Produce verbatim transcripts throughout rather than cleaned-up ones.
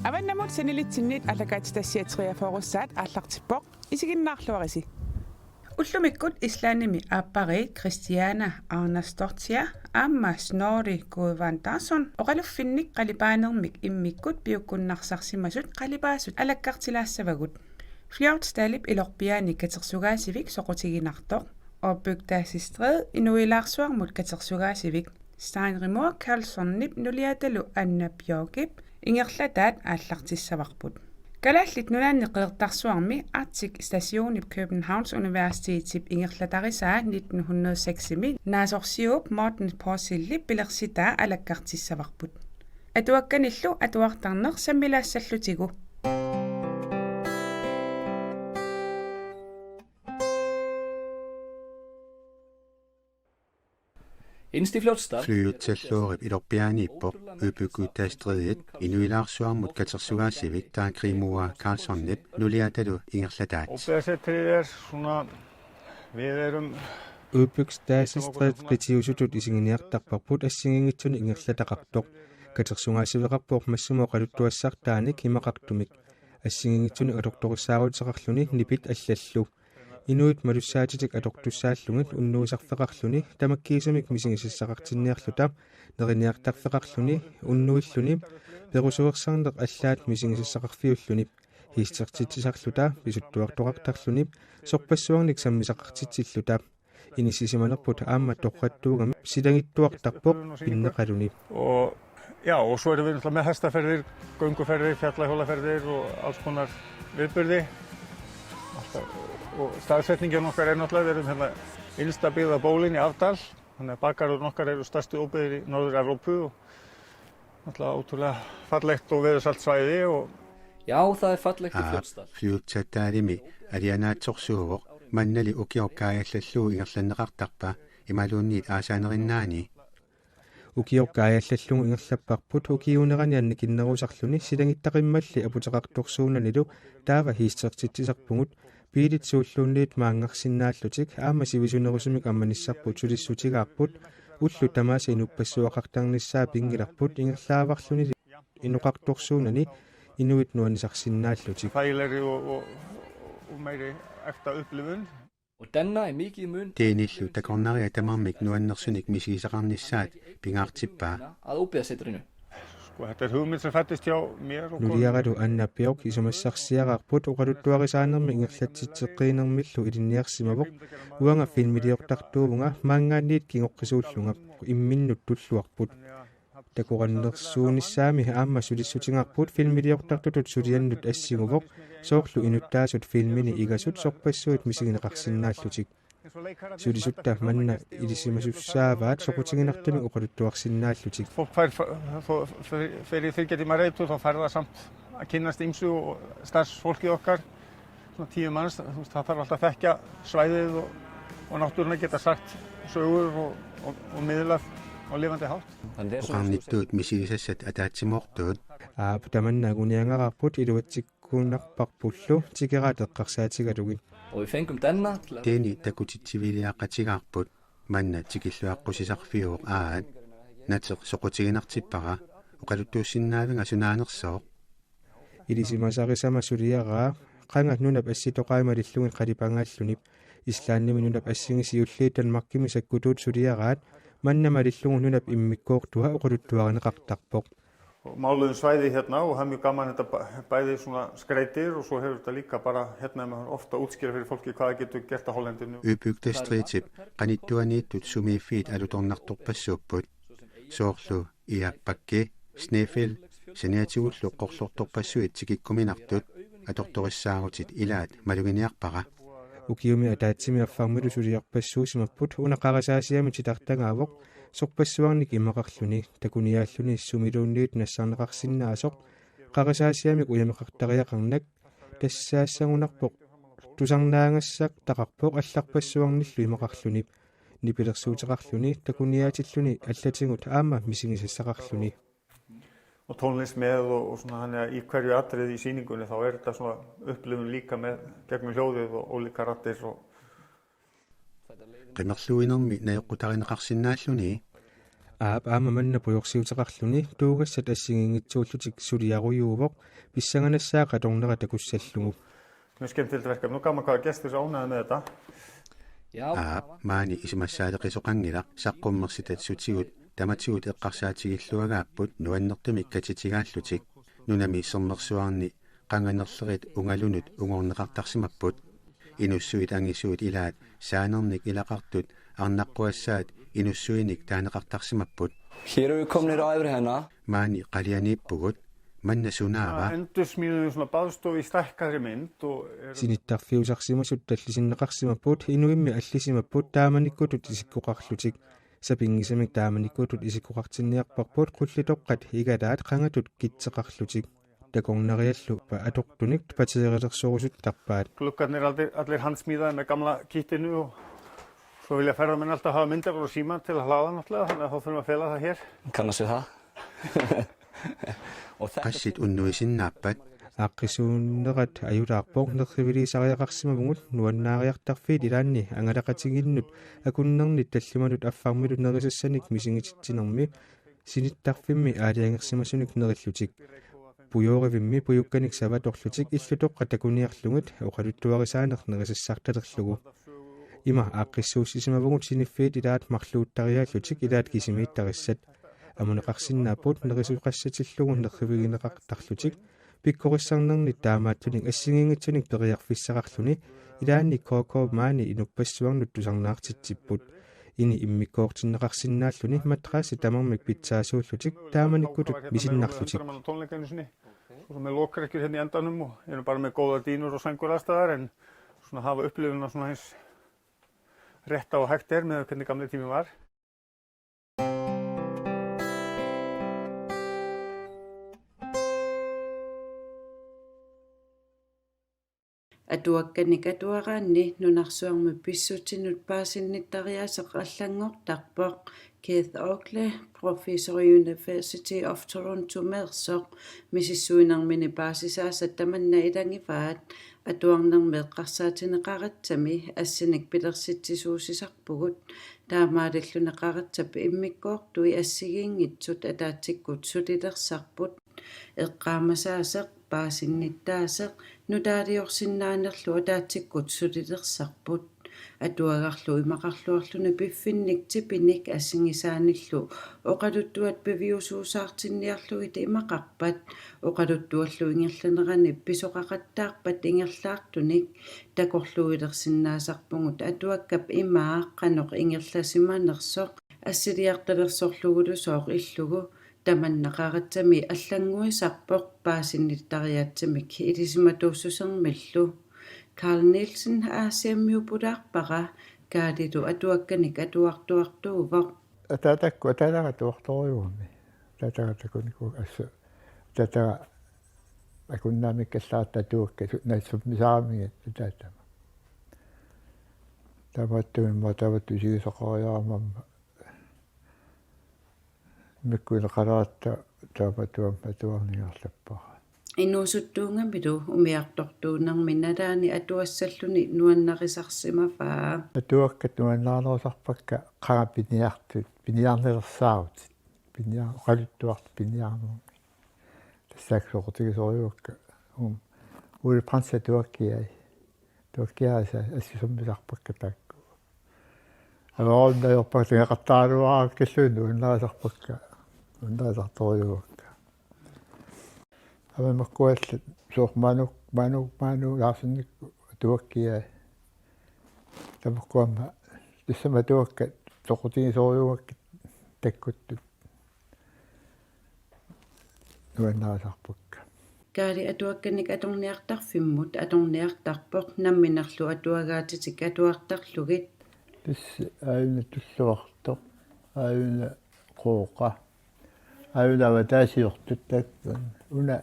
Avannamut sanilitsinnit aallakaatitassiat treogfyrressaat aallartippoq. Isiginnaarluarisi. Ullumikkut Islandimi aappariit Kristiana Arnardóttir aamma Snorri Guðvandarsson oqaluffinnik qalipaanermik immikkut piukkunnarsarsimasut qalipaasut alakkartilaassavagut. Fljótsdalip ilorpiaani katersugaasivik soqutiginartoq, Óbygdastræde inuilaarsuarmut katersugaasivik, Steinrimur Karlssonip nuliatalu Anna Björkip ingerlataat aallartissavarput. Kalaallit Nunaanni Qeqertarsuarmi Arctic Stationip Københavns Universitetip ingerlatarisaa nitten hundrede og seksimi naasorsiup Morten Porsilip pilersitaa alakkartissavarput. Atuakkanillu atuartarneq sammilaassallutigu. Innst í Fljótsdal. Fljótsdalur ilorpiaaniippoq, Óbygdastrædet inuilaarsuarmut katersugaasivik Steinrimur Karlsson nuliatalu ingerlataat. Óbyggðasetrið er svona, við erum Óbygdastrædet qitiusutut isiginiartarparput assigiinngitsunik ingerlataqartoq. Katersugaasiveqarpoq massuma oqaluttuassartaanik imaqartumik. Assigiinngitsunik atortorissaaruteqarluni nipit allallu. Inuit malussaatitik atortussaallugit unnuisarfeqarluni tamakkiisumik misigisassaqartinniarluta neriniartarfeqarluni unnuilluni perusuersarneq allaat misigisassaqarfiulluni hiistertitsisarluta pisuttuartoqartarluni sorpassuarnik sammisaqartitsilluta. Inissisimanerput aamma torrattuugami silagittuartarpoq pinneqaluni. Og, já, og svo erum við náttúrulega með hestaferðir, gönguferðir, fjallahjólaferðir og alls konar viðburði. Alltaf, og staðsetningin okkar er náttúrulega, við erum hérna innsta byggða bólin í Afdal, þannig að bakgarðurinn okkar eru stærstu óbyggðir í Norður-Evrópu og náttúrulega ótrúlega fallegt og veðursælt svæði og Já, það er fallegt í Aap, Fljótsdal. Fljótsdalimi alianaatsorsuuvoq, mannali ukioq kaajallallugu ingerlanneqartarpa imaluunniit aasaanerinnaani. Ukioq kaajallallugu ingerlapparput ukiuunerani annikinnerusarluni silagittaqimmalli aputeqartorsuunanilu taava hiistertitsisarpugut biilit suulluunniit maanngarsinnaallutik aamma sivisunerusumik ammanissarput sulissutigaarput ullut tamaasa inuppassuaqartarnissaa pinngilarput ingerlaavarluni inoqartorsuunani inuit nuannisarsinnaallutik. Faglegri og, og, og meiri ekta upplifun. Og denna er mikið mun Teenillu takornariat tamarmik nuannersunik misigisaqarnissaat pingaartippaa. Á Óbyggðasetrinu. Sko, þetta er hugmynd sem fæddist hjá mér og Nuliaralu Anna Björk isumassarsiaraarput oqaluttuarisaanermi ingerlatsitseqqiinermillu ilinniarsimavoq uanga filmiliortartuuvunga maanngaanniit kingoqqisuullunga imminnut tulluarput. Takorannersuunissaami aamma sulissutigaarput filmiliortartutut suliannut assiguvoq soorlu inuttaasut filmini igasut sorpassuit misigineqarsinnaallutik. Sulisutta manna ilisimasussaavaat soqutiginartumik oqaluttuarsinnaallutik. Fólk fær, fær, fær, fer í þriggja tíma reitu, þá fær það samt að kynnast ýmsu og starfsfólkið okkar, svona tíu manns, þú veist, það þarf alltaf að þekkja svæðið og, og náttúruna, geta sagt sögur og, og, og miðlað á lifandi hátt. Oqarnittut misigisassat ataatsimoortut. Aap, tamanna anguniagaqarput iluatsikkunnarparpullu tikeraat eqqarsaatigalugit. Og við fengum denna til at Teeni takutitsiviliaqatigaarput, manna tikilluaqqusisarfiuvoq aat, nateq soqutiginartippara, oqaluttuussinnaavinga sunaanersoq. Ilisimasarisama suliaraa qanga nunap assitoqai malillugit qalipagaalluni. Islandimi nunap assingit siulliit Danmarkimi sakkutuut suliaraat manna malillugu nunap immikkoortua oqaluttuarineqartarpoq. Og máluðum svæði hérna og það er mjög gaman, þetta bæ-, bæði svona skreytir og svo hefur þetta líka bara, hérna er maður ofta útskýra fyrir fólki, hvað það getur gert á hálendinu. Óbygdastrætip qanittuaniittut sumiiffiit alutornartorpassuupput. Soorlu Iapakki, Snæfell, saniatigullu qorlortorpassuit tikikkuminartut atortorissaarutit ilaat maluginiarpara. Ukiumi ataatsimi affarmilu suliarpassuusimapput una qarasaasiami titartagaavoq sorpassuarnik imaqarluni takuniaalluni sumiluunniit nassarneqarsinnaasoq qarasaasiamik ujameqartariaqarnak tassaassagunarpoq tusarnaagassartaqarpoq allarpassuarnillu imaqarluni nipilersuuteqarluni takuniaatilluni allatigut aamma misigisassaqarluni. Og tónlist með og, og svona, þannig að í hverju atriði í sýningunni, þá er þetta svona upplifun líka, með gegnum hljóðið og ólíkar raddir og Qimerluinermi najoqqutarineqarsinnaalluni. Aap aamma manna pujorsiuteqarluni tuugassat assigiinngitsuullutik suliarujuuvoq pissanganassaaq atornera takussallugu. Mjög skemmtilegt verkefni og gaman, hvaða gestir eru ánægðir með þetta. Aap, maani isumassaaleqisoqanngilaq, saqqummersitat sutigut tamatigut eqqarsaatigilluagaapput nuannertumik katitigaallutik. Nunami sermersuarni qanganerlerit ungalunut ungorneqartarsimapput. Inussuit angisuut ilaat saanernik ilaqartut arnaqquassaat inussuinik taaneqartarsimapput. Hér eru við komnir á Efrihæðina. Maani qalianiippugut, manna sunaava? Endursmíðum við svona baðstofu í stækkaðri mynd og er Sinittarfiusarsimasut tallisinneqarsimapput, inuimmi allisimapput taamanikkutut isikkoqarlutik. Sapinngisamik taamanikkutut isikkoqartinniarparput qullitoqqat igalaat qangatut kitseqarlutik. Takornariallu atortunik pateerilersorusuttarpaat. Gluggarnir allir, allir handsmíðaðir með gamla kittinu og svo vilja ferðamenn alltaf hafa myndavél og síma til að hlaða náttúrulega, þannig að þá þurfum við að fela það hér. Kannast við það. Og Qassit unnuisinnaappat? Aaqqissuunnerat ajulaarpoq nerriviliisariaqarsimavugut nuannaariartarfiit ilaanni angalaqatigiinnut akunnernit tallimanut affarmilu nerisassanik misigititsinermi sinittarfimmi aalajangersimasunik nerillutik. Pujoorivimmi pujukkanik savatorlutik illutoqqat takuniarlugit oqaluttuarisaaneq nerisassartalerlugu. Ima aaqqissuussisimavugut siniffiit ilaat marluuttariaallutik ilaat kisimiittarissat. Amuneqarsinnaapput nerisoqassatillugu nerrivigineqartarlutik pikkorissarnernik taamaattunik assigiinngitsunik periarfissaqarluni ilaanni K K maani inuppassuarnut tusarnaartitsipput. Ini immikkoortinneqarsinnaalluni matrassi tamarmik pitsaasuullutik taamanikkutut misinnarlutik. Tónleika einu sinni. Svo sem er lokrekkjur hérna í endanum og eru bara með góða dýnur og sængur aðstæðar en svona hafa upplifunina svona eins rétta og hægt er miðað við hvernig gamli tíminn var. Atuakkanik atuaraanni nunarsuarmi pissutsinut paasinnittariaaseq allanngortarpoq. Keith Oakley, professor University of Toronto-meersoq, misissuinermini paasisaasa tamanna ilagivaat. Atuarnermi eqqarsaatigineqaratsami assinik pilersitsisuusisarpugut. Taamaalilluni qaratsap immikkoortui assigiinngitsut ataatsikkut sulilersarput. Eqqaamasaaseq, paasinnittaaseq, nutaaliorsinnaanerlu ataatsikkut sulilersarput. Atuagarlu imaqarluarluni piffinnik tipinik assigisaanillu oqaluttuat piviusuusaartinniarlugit imaqarpat. Oqaluttuallu ingerlanerani pisoqaqattaarpat ingerlaartunik. Takorluuilersinnaasarpugut atuakkap imaa qanoq ingerlasimanersoq assiliartalersorlugulusooq illugu. Tamanna qaratsami allannguisarpoq paasinnittariaatsimik ilisimatuussusermillu. Carl Nielsen Aasiammiupulaarpara, Kaalilu atuakkanik atuartuartuuvoq. Ataatakkut, ataataga atuartorujuugami. Ataataga takunikuuakka, assut. Ataataga akunnaamikkallaaratta atuakkat su-, nassummisaramigit ataatama. Taamaattumik immaqa taamatut isigisaqariarama aamma immikkuuneqalaaratta taamatut aamma atuarneq ingerlappara. Inuusuttuugamilu umiartortuunermi nalaani atuassalluni nuannarisarsimavaa. Atuakkat nuannarinerusarpakka qanga piniartut, piniarnersaarutit, piniar-, oqaluttuartut piniarnermik. Tassaakka soqutigisorujuakka. Um, Ole Brandts atuakkiai. Atuakkiaasa assisormisarpakka taakku. Averornajorpakka tangaqattaaraluarakkilluunniit nuannarisarpakka. Nuannarisartorujuuakka. Aamma makkuallat soorlu Maanuk, Maanuk, Maanuk Larsenip atuakkiai. Tamakku aamma tassami atuakkat soqutigisorujuuakka takkuttut. Nuannarisarpakka. Kaali atuakkanik atorniartarfimmut atorniartarpoq namminerlu atuagaatitik atuartarlugit. Tassa aajuna Tulluartoq, aajuna Qooqa, aajuna avataasiortut taakku. Una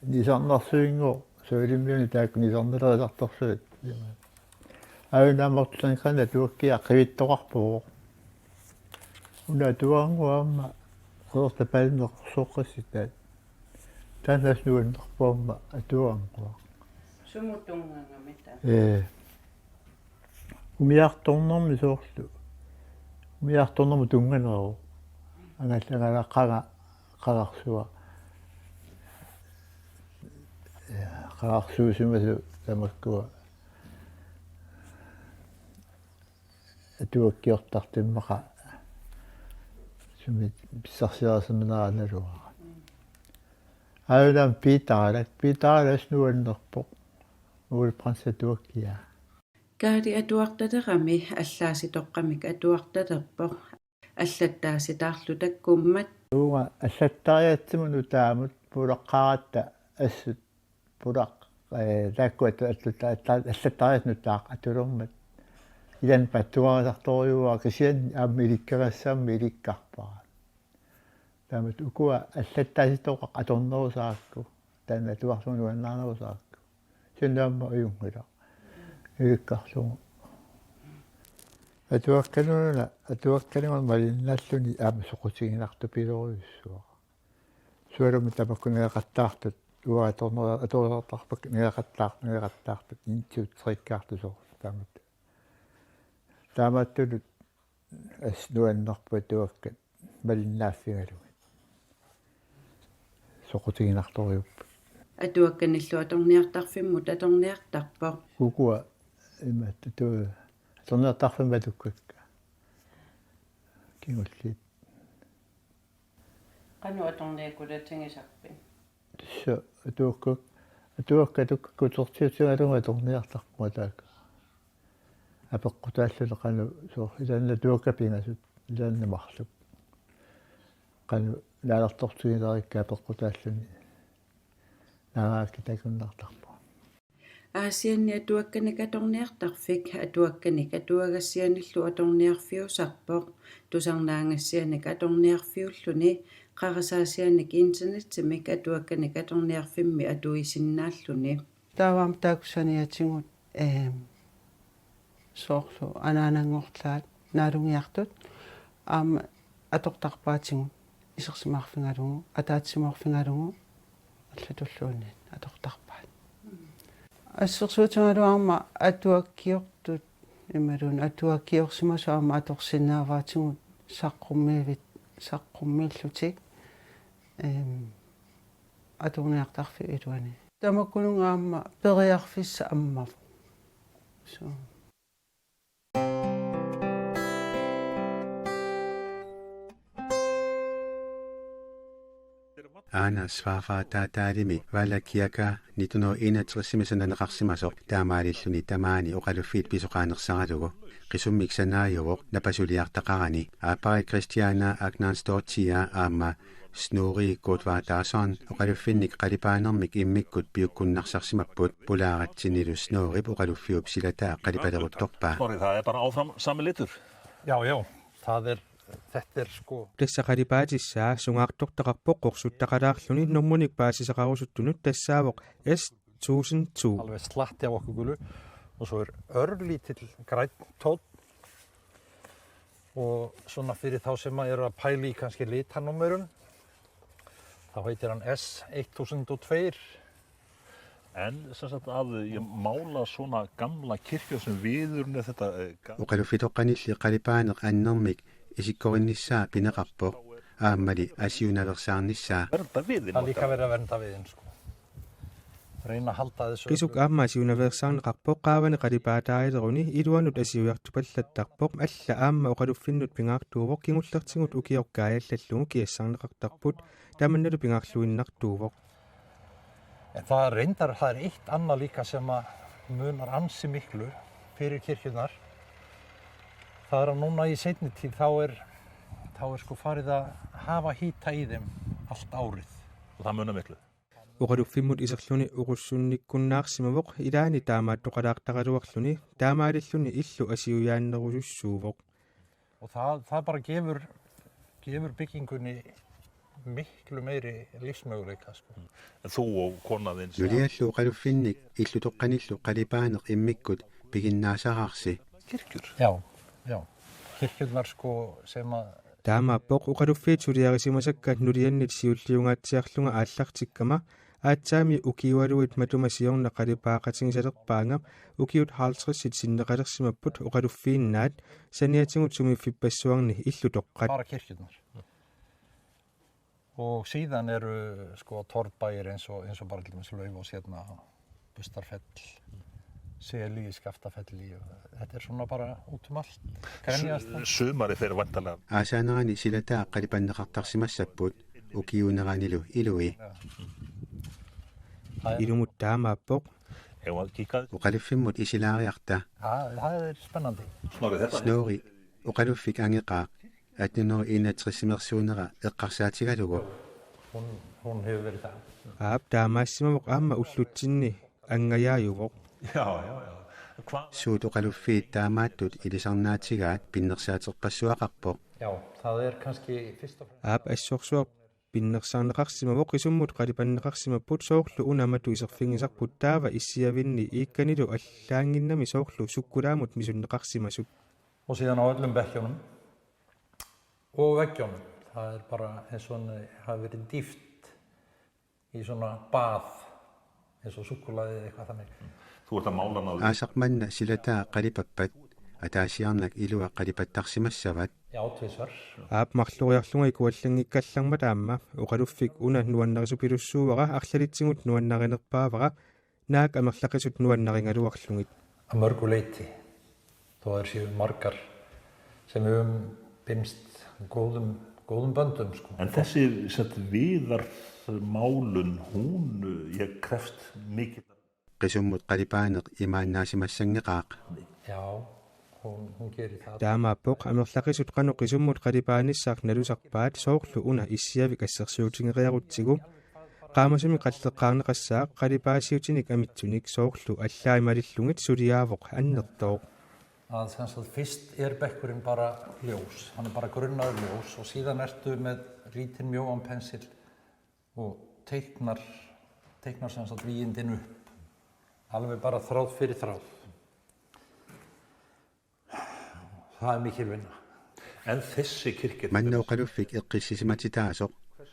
nisarnersuinngooq, sualimmiuni taakku nisarnerisartorlugit. Aajuna Amerlasuup qanga atuakkia qivittoqarpoq. Una atuarnguaq aamma Qeqertap Paalineq soqqassitaat. Taanna assut nuannerpoq aamma atuarnguaq. Sumut tunngangami taanna? Ee. Umiartornermi soorlu. Umiartornermut tunnganeruvoq. Angallangalaqaga qaqarsua. Ja, qaqarsuusimasut tamakkua atuakkiortartut immaqa sumik pissarsiarisimaneraat naluara. Aajuna Piitaalak, Piitaalak nuannerpoq. Ole Brandts atuakkiaa. Kaali atuartalerami allaasitoqqamik atuartalerpoq. Allattaasitaarluta kummat. Uunga allattariatsimut nutaamut pulaqqaaratta assut pulaq-, eh, taakku atu-, atu-, atu-, allattariat nutaaq atulermat. Ilan pattuarisartorujuuara kisianni aamma ilikkagassarmi ilikkarpara. Taamatut ukua allattaasitoqaq atornerusaarakku. Taanna atuarlugu nuannaarnerusaarakku. Kisianni aamma ajunngilaq. Ilikkarlugu. Atuakkanuna, atuakkanuna malinnaalluni aamma soqutiginartupilorujussuaq. Sualummik tamakku nangeqattaartut, uanga atornera-, atornertarpakka nangeqattaar-, nangeqattaartut, intuut trikkaartut soorlu taamatut. Taamaattunut assut nuannerput atuakkat malinnaaffigalugit. Soqutiginartorujuupput. Atuakkanillu atorniartarfimmut atorniartarpoq. Ukua imaattoq atorniartarfimmut atukkakka. Kingulliit. Qanoq atorniakkulatigisarpit? Tassa atuakka-, atuakkat ukkakka utertiutigalugu atorniartarpunga taakku. Apeqqutaalluni qanoq soorlu ilaanni atuakkat pingasut, ilaanni marluk. Qanoq naalertortigilerikka apeqqutaalluni naagakka takunnartarpunga. Aasianni atuakkanik atorniartarfik atuakkanik atuagassianillu atorniarfiusarpoq, tusarnaagassianik atorniarfiulluni, qarasaasianik internetsimik atuakkanik atorniarfimmi atuisinnaalluni. Taava aamma taakku saniatigut, eem, soorlu anaananngorlaat naalungiartut aamma atortarpaatigut isersimaarfigalugu, ataatsimoorfigalugu, allatulluunniit atortarpaat. Assersuutigalugu aamma atuakkiortut imaluunniit atuakkiorsimasut aamma atorsinnaavaatigut saqqummiivit-, saqqummiillutik, eem, atorniartarfiup iluani. Tamakkununnga aamma periarfissaq ammavoq. Suu. Aana svigerfar Datalimmi Vala Kirke nitten hundrede og enogtresimi sananeqarsimasoq taamaalilluni tamaani oqaluffiit pisoqaanersaralugu. Qisummik sanaajuvoq napasuliartaqarani. Aappariit Christiana Agnansdóttiria aamma Snorri Gottvardarson oqaluffinnik qalipaanermik immikkut piukkunnarsarsimapput, pulaaratsinnilu Snorrip oqaluffiup silataa qalipaleruttorpaa. Snorri, það er bara áfram sami litur. Já, já, það er, þetta er sko. Tassa qalipaatissaa sungaartortaqarpoq qorsuttaqalaarluni normunik paasisaqarusuttunut, tassaavoq S tusind to. Alveg slatti af okkur gulu og svo er örlítill grænn tónn og svona, fyrir þá sem eru að pæla í kannski litanúmerum, þá heitir hann S eitt þúsund og tvö. En sem sagt, að mála svona gamla kirkju sem viðurinn er, eh, ga- Oqaluffitoqqanilli qalipaaneq annermik isikkorinnissaa pineqarpoq, aammali asiunaveersaarnissaa. Vernda viðinn. Líka verið að vernda viðinn, sko. Reyna halda. Qisuk aamma asiunaveersaarneqarpoq qaavani qalipaataaleruni, iluanut asiujartupallattarpoq, alla aamma oqaluffinnut pingaartuuvoq, kingullertigut ukioq kaajallallugu kiassarneqartarput, tamannalu pingaarluinnartuuvoq. En það reyndar, það er eitt annað líka sem að munar ansi miklu. Fyrir kirkjurnar. Núna í seinni tíð, þá er, þá er sko farið að hafa hita í þeim allt árið. Og það munar miklu. Oqaluffimmut iserluni oqussunnikkunnaarsimavoq, ilaanni taamaattoqalaartaraluarluni, taamaalilluni illu asiujaannerusussuuvoq. Og það, það bara gefur, gefur byggingunni miklu meiri lífsmöguleika, sko. En, og kona, nuliallu oqaluffinnik illutoqqanillu qalipaaneq immikkut piginnaasararsi. Kirkjur. Já, já. Kirkjurnar, sko, sem að Taamaappoq oqaluffiit suliarisimasakka nuliannit siulliungaatsiarlunga aallartikkama, aatsaammi ukiualuit matuma siorna qalipaaqatigisalerpaanga, ukiut halvtredsit sinneqalersimapput oqaluffiinnaat, saniatigut sumiiffippassuarni illutoqqat. Bara kirkjurnar. Og síðan eru sko torfbæir eins og, eins og bara til dæmis Laufás, Bustarfell, Seli í Skaftafelli, og þetta er svona bara út um allt. Grenjast. Sumarið fer vantarlega. Aasaanerani silataa qalipanneqartarsimassapput ukiuuneranilu ilui. Ilumut taamaappoq. Oqaluffimmut isilaariarta. Snorri, oqaluffik angeqaaq, attenhundrede enogtresimersuunera eqqarsaatigalugu. Aap, taamaassimavoq aamma ullutsinni angajaajuvoq. Suut oqaluffiit taamaattut ilisarnaatigaat pinnersaaterpassuaqarpoq. Aap, assorsuaq pinnersarneqarsimavoq, qisummut qalipanneqarsimapput, soorlu una matu iserfigisarput taava issiavinni iikkanilu allaannginnami soorlu sukkulaamut misunneqarsimasut. Og síðan á öllum bekkjunum og veggjunum. Bara eins og hafi verið dýft í svona bað, eins og súkkulaði eða eitthvað. Aasaq manna silataa qalipappat ataasiarnak ilua qalipattarsimassavat. Aap, marloriarlunga ikuallanngikkallarmat aamma. Oqaluffik una nuannarisupilussuuara, arlalitsigut nuannarinerpaavara, naak amerlaqisut nuannarigaluarlugit. Af mörgu leyti, þó er séu margar sem við höfum bindst góðum, góðum böndum, sko. En þessi, sett, viðarmálun, hún, eh, krefst mikið. Qisummut qalipaaneq imaannaasimassanngeqaaq. Taamaappoq, amerlaqisut qanoq qisummut qalipaanissaq nalusarpaat, soorlu una issiavik assersuutigeriarutsigu. Qaamasumik qalleqqaarneqassaaq, qalipaasiutinik amitsunik, soorlu allaat malillugit, suliaavoq annertooq. Fyrst er bekkurinn bara ljós, hann er bara grunnaður ljós og síðan ertu með lítinn mjóan pensil og teiknar, teiknar sem sagt vígindin upp, alveg bara þráð fyrir þráð. Manna oqaluffik eqqissisimatitaasoq,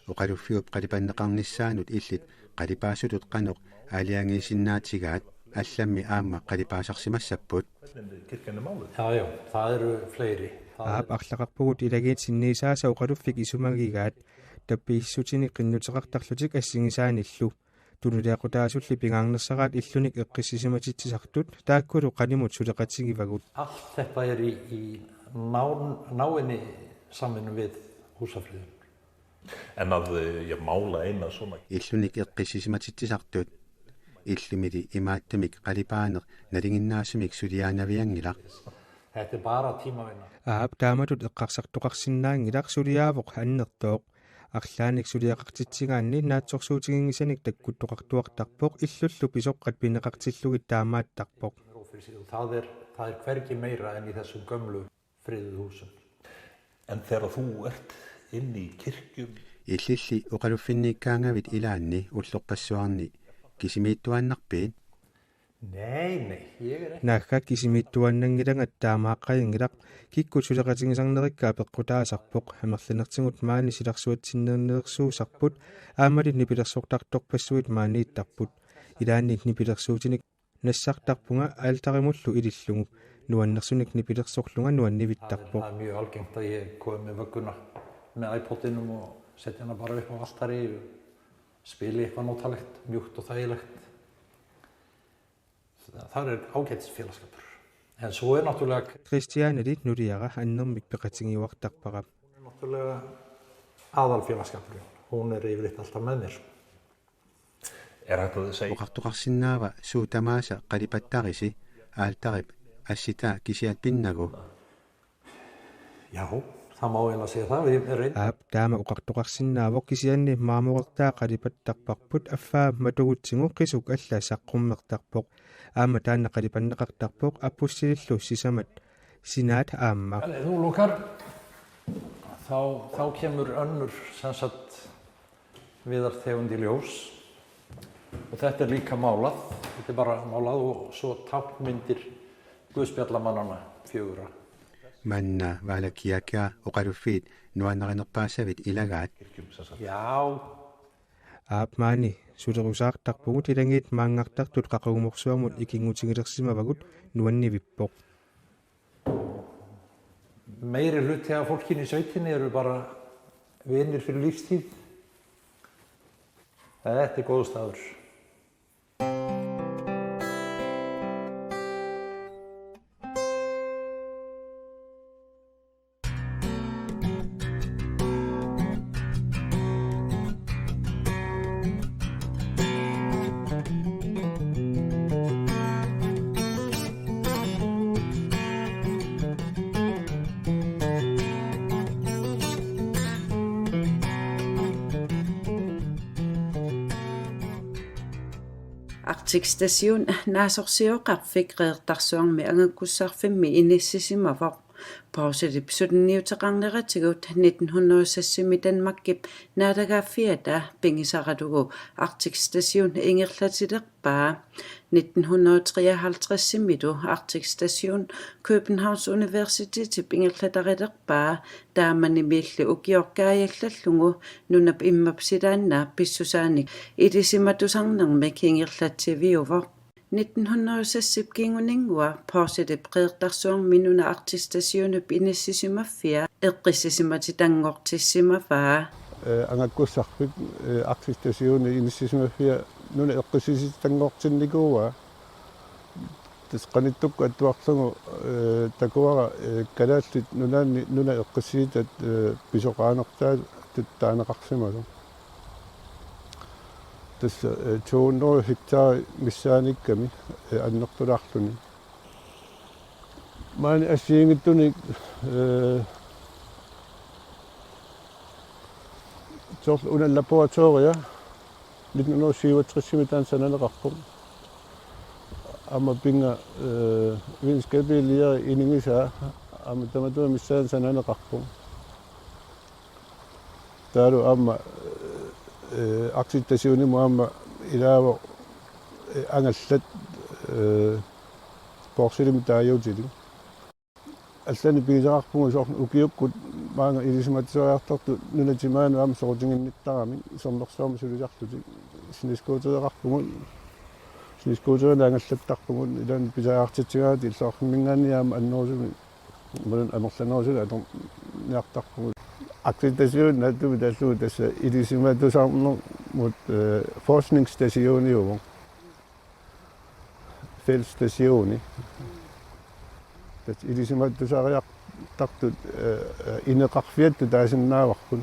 oqaluffiup qalipanneqarnissaanut illit qalipaasutut qanoq aalajangiisinnaatigaat, allammi aamma qalipaasarsimassapput. Aap, arlaqarpugut ilagiit sinniisaasa oqaluffik isumagigaat, tappissutinik qinnuteqartarlutik assigisaanillu. Tunuliaqutaasulli pingaarnersaraat illunik eqqissisimatitsisartut, taakkulu qanimut suleqatigivagut. Allt þetta er í, í nán-, náinni samvinnu við Húsafriðun. En, eh, ja, mála eina svona. Illunik eqqissisimatitsisartut. Illumili imaattumik qalipaaneq nalinginnaasumik suliaanavianngilaq. Aap, taamatut eqqarsartoqarsinnaanngilaq, suliaavoq annertooq. Arlaannik suliaqartitsigaanni naatsorsuutiginngisanik takkuttoqartuartarpoq, illullu pisoqqat pineqartillugit taamaattarpoq. Illilli oqaluffinniikkaangavit ilaanni ullorpassuarni kisimiittuaannarpit? Naagga, kisimiittuaannanngilanga, taamaaqqajunngilaq. Kikkut suleqatigisarnerikka apeqqutaasarpoq. Amerlanertigut maani silarsuatsinnilersuusarput, aammali nipilersortartorpassuit maaniittarput. Ilaanni nipilersuutinik nassartarpunga altarimullu ilillugu. Nuannersunik nipilersorlunga nuannivittarpoq. Mjög algengt, komi vögguna, setji hana bara upp á altarið og spili eitthvað notalegt, mjúkt og þægilegt. Þar er ágætis félagsskapur. En svo er náttúrulega Kristianili nuliara annermik peqatigiuartarpara. Náttúrulega aðalfélagsskapurinn. Hún er yfirleitt alltaf með mér. Oqartoqarsinnaava suut tamaasa qalipattarisi, altarip assitaa kisiat pinnagu? Aap, taama oqartoqarsinnaavoq, kisianni marmorertaa qalipattarparput, affaa matugutsigu qisuk alla saqqummertarpoq. Aamma taanna qalipanneqartarpoq, appussilillu sisamat sinaat aamma. Ef þú lokar, þá, þá kemur önnur, sem sagt, viðartegund í ljós. Og þetta er líka málað. Þetta er bara málað og svo táknmyndir guðspjallamannanna fjögurra. Manna Valakiakia oqaluffiit nuannarinerpaassavit ilagaat? Aap, maani sulerusaartarpugut, ilagiit maanngartartut qaqugumorsuarmut ikinngutigilersimavagut, nuannivippoq. Meiri hluti af fólkinu í sveitinni eru bara vinir fyrir lífstíð. Ja, det er gode start. Arctic Station naasorsioqarfik Qeqertarsuarmi angakkussarfimmi inissisimavoq. Porselip syttenniuteqarneratigut nitten hundrede og seksimi Danmarkip naalagaaffiata pigisaralugu Arctic Station ingerlatilerpaa. Nitten hundrede og treoghalvtredsimilu Arctic Station Københavns Universitetip ingerlatarilerpaa, taamanimiilli ukioq kaajallallugu nunap immap silaannaap pissusaanik ilisimatusarnermik ingerlatsiviuvoq. Nitten hundrede og seksip kinguninngua Porselip Qeqertarsuarmi nuna Arctic Stationip inissisimaffia eqqissisimatinngortissimavaa. Eh, angakkussarfik, eh, Arctic Stationip inissisimaffia nuna eqqissisitinngortinnikuuaa. Tassa qanittukkut atuarlugu, eh, takuara, eh, Kalaallit Nunaanni nuna eqqissisitat, eh, pisoqaanertaatut taaneqarsimasoq. Tassa, eh, to hundrede hektarit missaaniikkami, eh, annertulaarluni. Maani assigiinngitsunik, eh, soorlu una laboratoria nitten hundrede og syvogtresimi taanna sananeqarpoq. Aamma pinnga, eh, videnskabelige lærere inigisaa aamma tamatuma missaani sananeqarpoq. Taavalu aamma, eh, Arctic Stationimut aamma ilaavoq, eh, angallat, eh, Porselimut taaguutilik. Allanik pigisaqarpugut soorlu ukiukkut maanga ilisimatusariartartut nunat maani aamma soqutiginnittaramik sermersuarmi sulisarlutik. Snescootereqarpugut, snescooterinik angallattarpugut, ilaanni pisariaqartitsigaangat illoqarfimminngaanniit aamma annerusumik, imaluunniit amerlanerusumik atorniartarpugut. Arctic Station naatsumik taallugu tassa ilisimatusarnermut, eh, forskningsstationiuvoq. Feltstationi. Tassa ilisimatusariartartut, eh, eh, ineqarfiattut taasinnaavarput.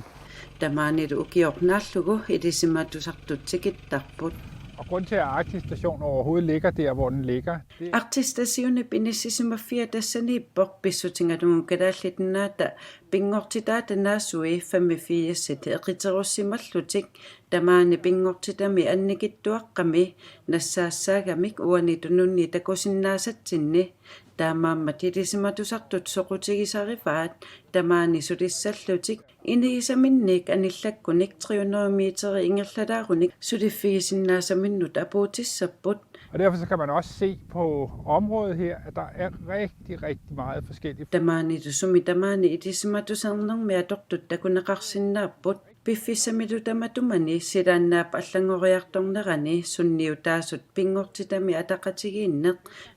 Tamaanilu ukioq naallugu ilisimatusartut tikittarput. Og grund til, at Arktisk Station overhovedet ligger der, hvor den ligger, det Arctic Stationip inissisimaffia tassaniippoq pissutigalugu Kalaallit Nunaata pinngortitaata naasui femogfirsit eqiterussimallutik. Tamaani pinngortitami annikitsuaqqami nassaassaagamik uani tununni takusinnaasatsinni. Taamaammat ilisimatusartut soqutigisarivaat tamaani sulissallutik, inigisaminniik anillakkunik tre hundrede meter ingerlalaarunik suliffigisinnaassaminnut apuutissapput. Og derfor så kan man også se på området her, at der er rigtig, rigtig meget forskelligt. Tamaanilu sumi tamaani ilisimatusarnermi atortut takuneqarsinnaapput. Piffissamilu tamatumani silaannaap allanngoriartornerani sunniutaasut pinngortitami ataqatigiinneq,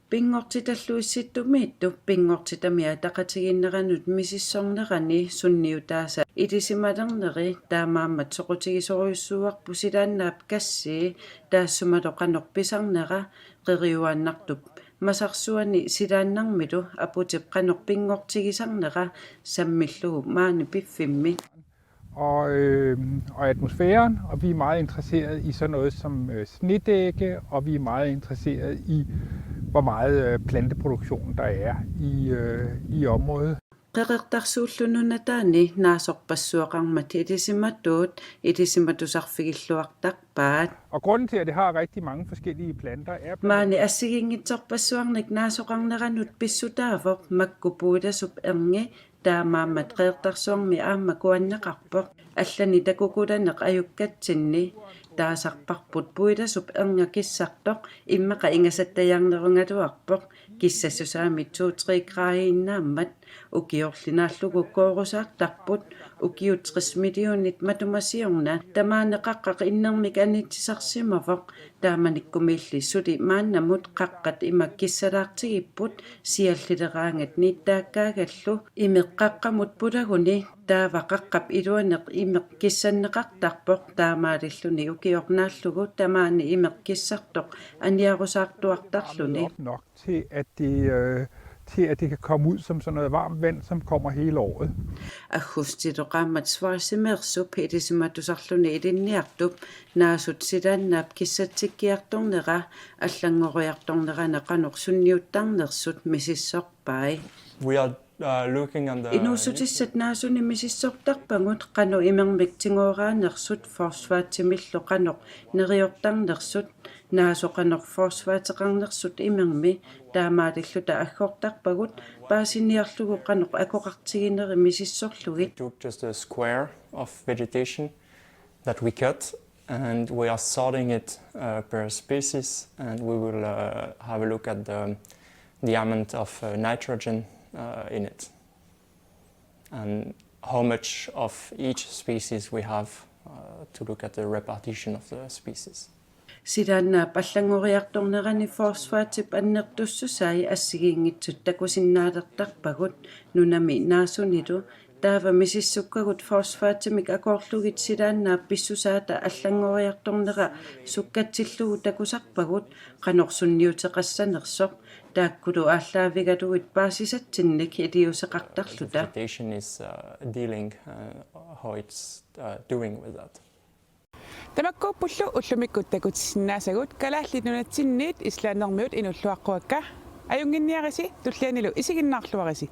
pinngortitallu Issittumiittup pinngortitami ataqatigiinneranut misissornerani sunniutaasa ilisimalerneri, taamaammat soqutigisorujussuuarput silaannaap gassii taassumalu qanoq pisarnera qeriuaannartup masarsuani silaannarmilu aputip qanoq pinngortigisarnera sammillugu maani piffimmi. Og, øh, og atmosfæren, og vi er meget interesseret i sådan noget som, øh, snedække, og vi er meget interesseret i, hvor meget, øh, planteproduktion der er i, øh, i området. Qeqertarsuullu nunataani naasorpassuaqarmat ilisimatuut ilisimatusarfigilluartarpaat. Og grunden til, at det har rigtig mange forskellige planter, er blandt Maani assigiinngitsorpassuarnik naasoqarneranut pissutaavoq makku puilasup erngi, taamaammat Qeqertarsuarmi aamma kuanneqarpoq. Allanik takukulaneq ajukkatsinni taasarparput puilasup ernga kissartoq, immaqa ingasattajaarnerugaluarpoq, kissassusaamik to-tre graadiinnaammat. Ukiorli naallugu koorusaartarput, ukiut tres millionit matuma siorna tamaani qaqqaq innermik anitsisarsimavoq, taamanikkumiilli suli maannamut qaqqat ima kissalaartigipput siallileraangat nittaakkaagallu. Imeq qaqqamut pulaguni Taava qaqqap iluaneq imeq kissanneqartarpoq, taamaalilluni ukioq naallugu tamaani imeq kissartoq aniarusaartuartarluni. Nok til, at det, øh, til at det kan komme ud som sådan noget varmt vand, som kommer hele året. Aggustip qaammat Schwarzimeersup ilisimatusarluni ilinniartup naasut silaannaap kissatsikkiartornera allanngoriartornerani qanoq sunniuttarnersut misissorpai. We are uh, looking on the Inuussutissat naasuni misissortarpagut qanoq imermik tigooraanersut fosfatimillu qanoq neriortarnersut, naasoq qanoq fosfateqarnersut imermi, taamaalilluta aggortarpagut paasiniarlugu qanoq akoqartigineri misissorlugit. We took just a square of vegetation that we cut, and we are sorting it uh, per species, and we will uh, have a look at the, the amount of uh, nitrogen uh, in it and how much of each species we have uh, to look at the repartition of the species. Silaannaap allanngoriartornerani fosfatip annertussusai assigiinngitsut takusinnaalertarpagut nunami naasunilu. Taava misissukkagut fosfatimik akoorlugit silaannaap pissusaata allanngoriartornera sukkatsillugu takusarpagut qanoq sunniuteqassanersoq, taakkulu aallaavigalugit paasisatsinnik iliuuseqartarluta. Vegetation is uh, dealing uh, how it's uh, doing with that. Tamakkuuppullu ullumikkut takutissinnaasagut. Kalaallit Nunatsinniit Islandermiut inuulluaqquakka. Ajunnginniarisi, tullianilu isiginnaarluarisi.